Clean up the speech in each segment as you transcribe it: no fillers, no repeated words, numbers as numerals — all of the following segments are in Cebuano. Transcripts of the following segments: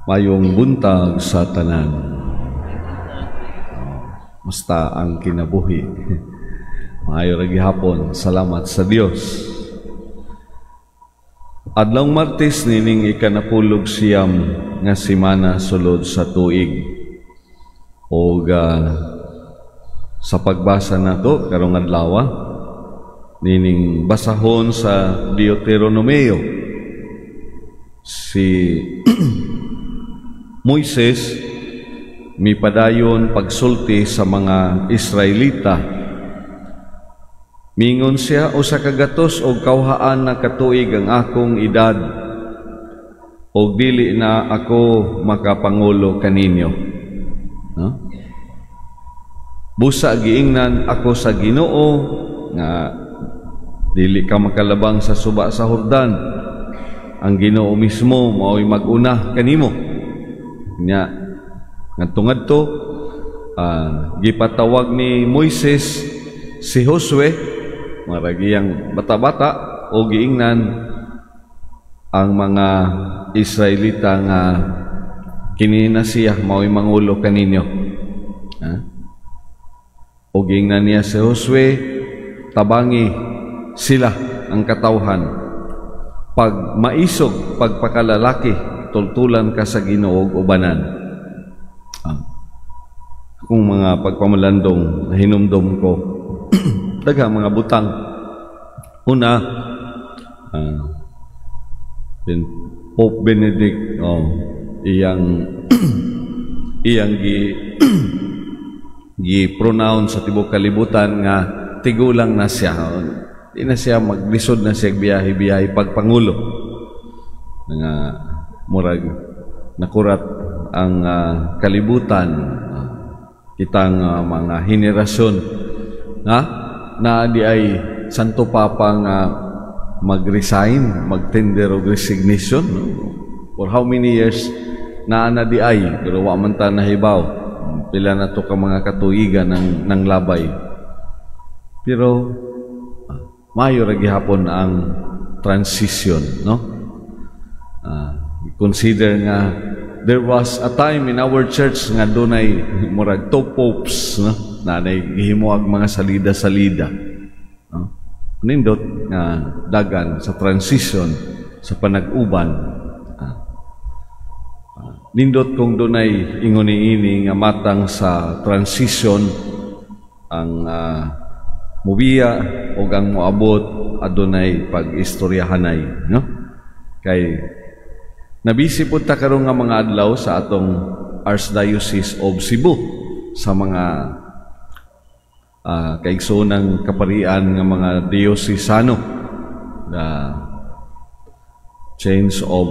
Mayong buntag sa tanan. Musta ang kinabuhi? Maayo ra gihapon. Salamat sa Dios. Adlawng Martes nining ika-49 nga semana sulod sa tuig. Og sa pagbasa nato karong adlaw, nining basahon sa Deuteronomio, si Moises mipadayon pagsulti sa mga Israelita. Mingon siya, "101 na katuig ang akong edad og dili na ako makapangulo kaninyo." No? Busa giingnan ako sa Ginoo nga dili ka makalabang sa suba sa Jordan. Ang Ginoo mismo mao'y mag-una kanimo. Nya ngadto-ngadto gipatawag ni Moises si Josue, marag iyang bata-bata, o giingnan ang mga Israelita nga kini na siya mao'y mangulo kaninyo. Ha? O giingnan niya si Josue, tabangi sila ang katawhan. Pag maisog, pagpakalalaki, tultulan ka sa Ginoo ug ubanan. Akong mga pagpamalandong hinumdom ko, daghang mga butang. Una, then Pope Benedict, oh, iyang iyang gi gi pronounce sa tibok kalibutan nga tigulang na siya. Di na siya maglisod na siya biyahe-biyahe pagpangulo. Nga murag nakurat ang kalibutan, kitang mga henerasyon nga na di ay Santo Papa nga mag-resign, mag-tender og resignation, no? For how many years naa na di ay, pero wa man ta nahibaw pila na to ka mga katuigan ng labay. Pero maayo ra gihapon ang transition, no? Consider nga there was a time in our church nga dunay murag two popes, no? Na gihimo ang mga salida-salida, no? Nindot nga dagan sa transition sa panag-uban. Nindot kung dunay ingon ini nga matang sa transition, ang mubiya o ang moabot adunay pag-istoryahanay, no? Kay nabisi pud ta karon nga mga adlaw sa atong Archdiocese of Cebu sa mga kaigsoonang kaparian nga mga diocesano na change of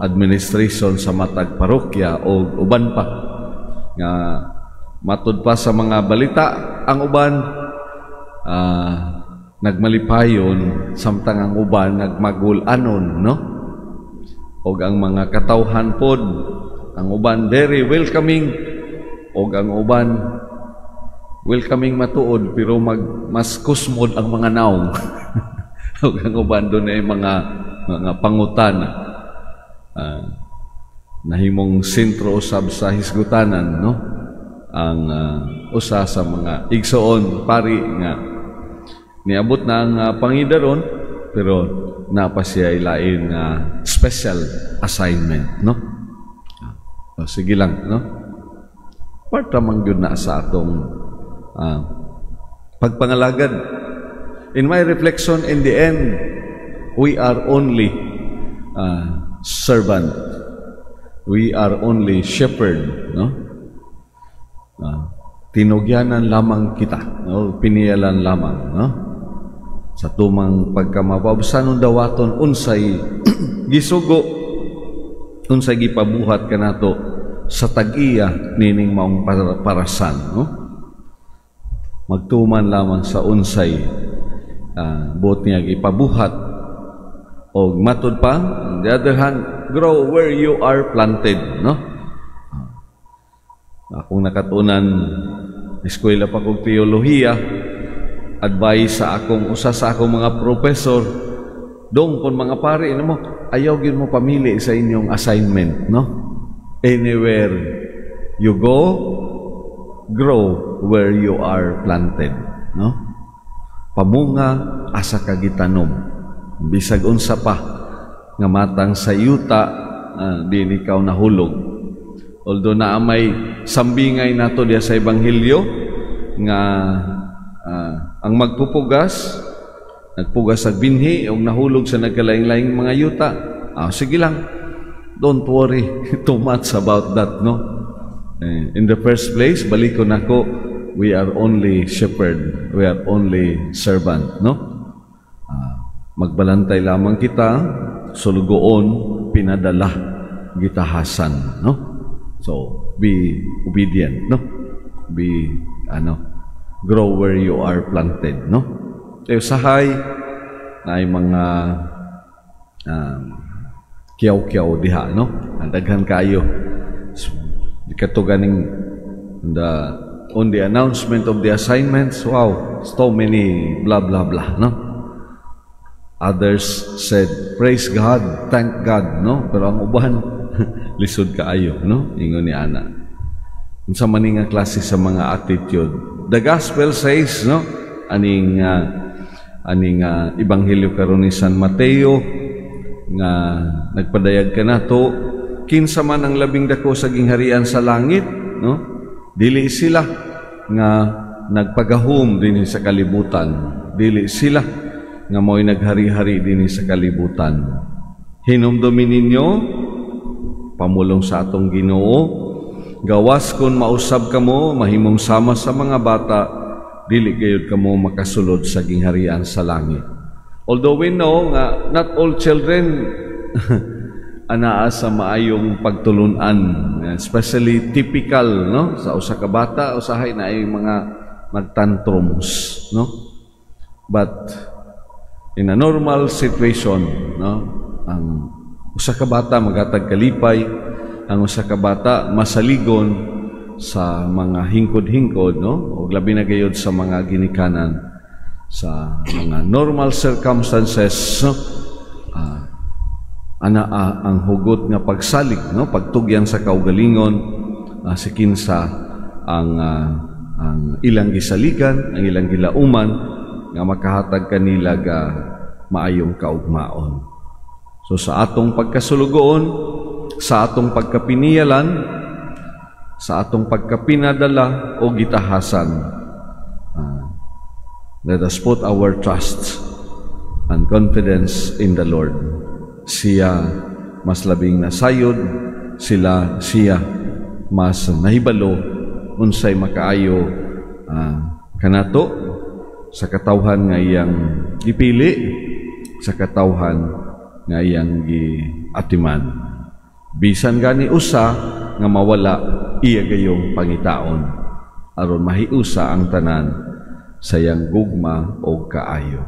administration sa matag parokya o uban pa nga matud pa sa mga balita, ang uban nagmalipayon samtang ang uban nagmagul-anon, no? Og ang mga katawhan pod, ang uban very welcoming og ang uban welcoming matuod pero mas kusmod ang mga naong og ang uban dunay mga pangutana, nahimong sentro usab sa hisgutanan, no? Ang usa sa mga igsoon pari nga niabot na ang pangidaron pero naa pa siya ilain nga special assignment, no? O, sige lang, no? Part man gyud na sa atong pagpangalagad. In my reflection, in the end, we are only servant. We are only shepherd, no? Tinugyanan lamang kita, no? Piniyalan lamang, no? Sa tumang pagkamababsanon dawaton unsay gisugo, unsay gipabuhat kanato sa tag-iya nining maong parasan, no? Magtuman lamang sa unsay buot niya gipabuhat. Og matud pa, on the other hand, grow where you are planted, no? Akong nakatunan, eskwela pa kog teolohiya, advice sa akong usa sa akong mga professor Dong kung mga pari mo, ayaw gyud mo pamili sa inyong assignment, no? Anywhere you go, grow where you are planted, no? Pamunga asa ka gitanom. Bisag unsa pa nga matang sa yuta di ikaw nahulog. Although naa may sambingay nato diya sa ebanghelyo nga ang magpupugas nagpugas sa binhi ug nahulog sa nagkalaing-laing mga yuta. Sige lang. Don't worry too much about that, no? In the first place, balikon nako, we are only shepherd, we are only servant, no? Magbalantay lamang kita, sulugoon, pinadala, gitahasan, no? So, be obedient, no? Be, ano, grow where you are planted, no? Kaya usahay na ay mga kiyaw-kiyaw diha, no? Ang daghan kayo. So, di kato ganing on the announcement of the assignments, wow, so many blah blah blah, no? Others said, "Praise God, thank God," no? Pero ang uban, lisod kaayo, no? Ingon ni ana. Unsa man nga klase sa mga attitude. The gospel says, no? Aning ebanghelyo karon ni San Mateo nga nagpadayag kanato, kinsa man ang labing dako sa gingharian sa langit, no? Dili sila nga nagpagahom dinhi sa kalibutan, dili sila nga mo'y naghari-hari dinhi sa kalibutan. Hinumdumi ninyo pamulong sa atong Ginoo, gawas kon mausab kamo, mahimong sama sa mga bata, dili gayud kamo makasulod sa gingharian sa langit. Although we know nga not all children anaa sa maayong pagtulunan, especially typical, no, sa usa ka bata usahay na ay mga magtantrums, no? But in a normal situation, no, ang usa ka bata magatag kalipay, ang usa ka bata masaligon sa mga hingkod-hingkod, no, o labi na gayud sa mga ginikanan. Sa mga normal circumstances, no, ana ang hugot nga pagsalig, no, pagtugyan sa kaugalingon, si kinsa ang ilang gisaligan, ang ilang gilauman nga makahatag kanila ga maayong kaugmaon. So sa atong pagkasulugoon, sa atong pagkapiniyalan, sa atong pagkapinadala o gitahasan, let us put our trust and confidence in the Lord. Siya mas labing nasayod, sila siya mas nahibalo unsay makaayo kanato sa katawhan nga iyang gipili, sa katawhan nga iyang giatiman. Bisan gani usa nga mawala, iya gayong pangitaon aron mahiusa ang tanan sa iyang gugma o kaayo.